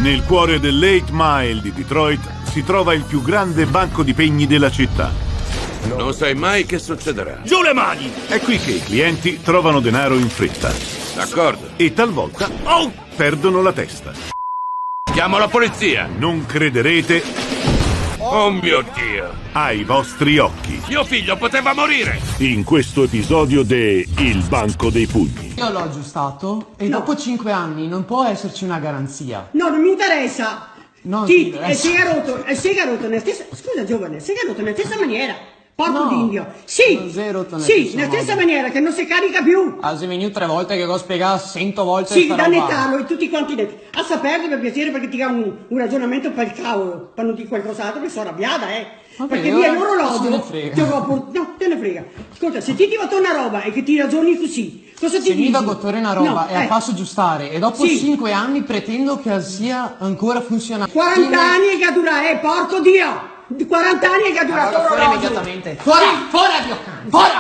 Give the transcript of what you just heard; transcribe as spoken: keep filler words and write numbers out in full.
Nel cuore dell'Eight Mile di Detroit si trova il più grande banco di pegni della città. Non sai mai che succederà. Giù le mani! È qui che i clienti trovano denaro in fretta D'accordo. e talvolta Oh! perdono la testa. Chiamo la polizia. Non crederete Oh mio Dio. ai vostri occhi. Mio figlio poteva morire. In questo episodio de Il banco dei pugni. Io l'ho aggiustato e dopo cinque anni non può esserci una garanzia. No, non mi interessa. No, Ti, sì, e si è rotto, e si è rotto nella stessa, scusa giovane, si è rotto nella stessa maniera. Porco No, d'indio. Sì, non si è rotto nella sì, stessa nella stessa maniera. Maniera che non si carica più. Ah, sei venuto tre volte che ho spiegato cento volte Sì, sta da roba. Netalo e tutti quanti dentro. A sapere per piacere perché ti dà un, un ragionamento per il cavolo, per non dire qualcos'altro che sono arrabbiata, eh. Vabbè, Perché io via cosa l'orologio ne frega? Ti ho por- no, te ne frega. Ascolta, se ti ti va torna roba e che ti ragioni così, cosa ti Se mi dici? va a togliere una roba No, e la eh, faccio aggiustare e dopo Sì. cinque anni pretendo che sia ancora funzionale. quaranta anni che dura, eh, porco Dio! quaranta anni che dura Vado sto fuori orologio. Immediatamente. Fuori, fuori, Dio cane, fuori!